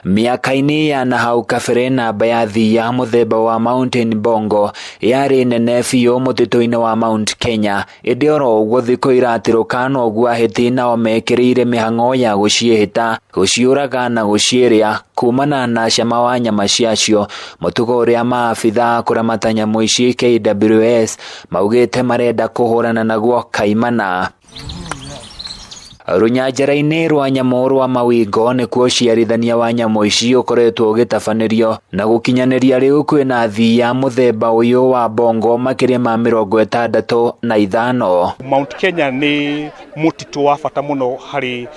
Mĩaka-inĩ ya nahau kabere namba ya thiia mũthemba wa Mountain Bongo yarĩ nene biũ mũtitũ-inĩ wa Mount Kenya, ĩndĩ oro ũguo thikũ iratirũka noguo ahĩti nao mekĩrĩire mĩhang'o ya gũciĩhĩta, gũciũraga na gũciĩrĩa kumana na cama wa nyama ciacio, mũtugo ũrĩa maabithaa kũramata nyamũ ici KWS maugĩte marenda kũhũrana naguo kaimana. Rũnyanjara-inĩ rwa nyamũ rwa Mawingo nĩkuo ũciarithania wa nyamũ ici ũkoretwo ũgĩtabanĩrio na gũkinyanĩria rĩu kwĩna thiia mũthemba ũyũ wa bongo makĩria ma 65. Mount Kenya nĩ mũtitũ wa bata mũno harĩ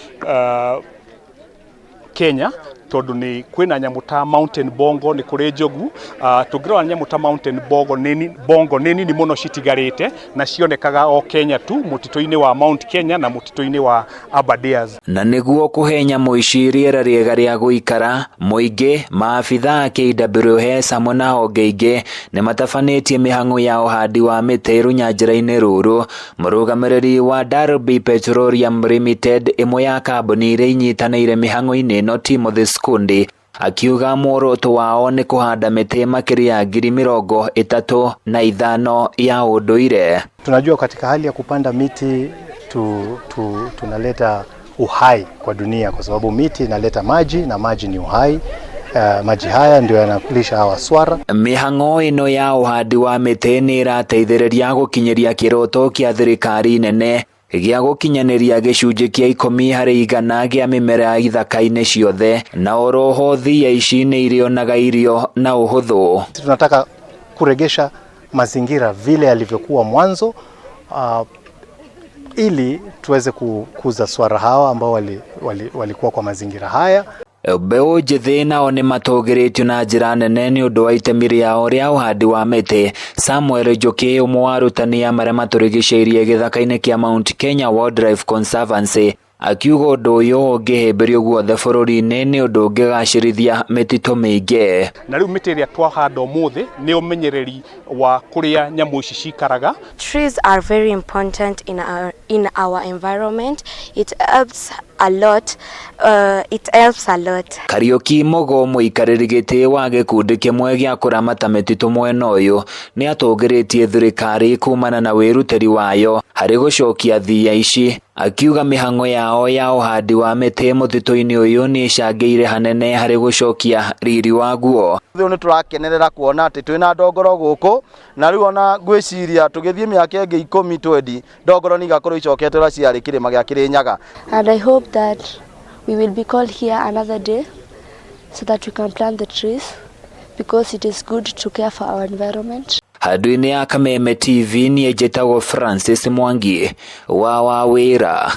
Kenya tondũ nĩ kwĩna nyamũ ta mountain bongo, nĩ kũrĩ njogu. Tũngĩrora nyamũ ta mountain bongo nĩ bongo nĩ nini mũno citigarĩte na cionekaga o Kenya tu, mũtitũ-inĩ wa Mount Kenya na mũtitũ-inĩ wa Aberdares. Na nĩguo kũhe nyamũ ici rĩera rĩega rĩa gũikara, mũingĩ, maabithaa a KWS hamwe na honge ingĩ nĩ matabanĩtie mĩhang'o ya ũhandi wa mĩtĩ rũnyanjara-inĩ rũrũ. Mũrũgamĩrĩri wa Derby Petroleum Limited, ĩmwe ya kambuni iria inyitanĩire mĩhang'o-inĩ ĩno, Timothy Skundi, akiuga muoroto wao nĩ kũhanda mĩtĩ makĩria ya 35,000 ya ũndũire. Tunajua katika hali ya kupanda miti tunaleta uhai kwa dunia kwa sababu miti inaleta maji na maji ni uhai. Maji haya ndio yanalisha hawa swara. Mĩhang'o ĩno ya ũhandi wa mĩtĩ nĩ ĩrateithĩrĩria gũkinyĩria kĩroto kĩa thirikari nene gĩa gũkinyanĩria gĩcunjĩ kĩa 10% gĩa mĩmera ithaka-inĩ ciothe, na oroho thia ici nĩ irĩonaga irio na ũhũthũ. Tunataka kuregesha mazingira vile yalivyokuwa mwanzo, ili tuweze kukuza swara hawa ambao walikuwa wali kwa mazingira haya. Mbeũ njĩthĩ nao nĩ matũgĩrĩtio na njĩra nene nĩ ũndũ wa itemi rĩao rĩa ũhandi wa mĩtĩ. Samuel Njoki, ũmwe wa arutani a marĩa matũrigicĩirie gĩthaka-inĩ kĩa Mount Kenya Wildlife Conservancy, akiuga ũndũ ũyũ ũngĩhĩmbĩrio guothe bũrũri-inĩ nĩ ũndũ ũngĩgacĩrithia mĩtitũ mĩingĩ. Na rĩu mĩtĩ ĩrĩa twahanda ũmũthĩ nĩ ũmenyereri wa kũrĩa nyamũ ici cikaraga. Trees are very important in our environment. It helps a lot. It helps a lot. Kariũki Mugo, mũikarĩri gĩtĩ wa gĩkundi kĩmwe gĩa kũramata mĩtitũ mwena ũyũ, nĩ atũgĩrĩtie thirikari kumana na wĩrutĩri wayo harĩ gũcokia thia ici, akiuga mĩhang'o yao ya ũhandi wa mĩtĩ mũtitũ-inĩ ũyũ nĩ ĩcangĩire hanene harĩ gũcokia riri waguo. Rĩu nĩ tũrakenerera kuona atĩ twĩna ndongoro gũkũ, na rĩu ona ngwĩciria tũgĩthiĩ mĩaka ĩngĩ 10 20, ndongoro nĩ igakorwo icokete ũrĩa ciarĩ kĩrĩma gĩa Kĩrĩnyaga. And I hope that we will be called here another day so that we can plant the trees, because it is good to care for our environment. Handũ-inĩ ya Kameme TV, niĩ njĩtagwo Francis Mwangi wa Wawĩra.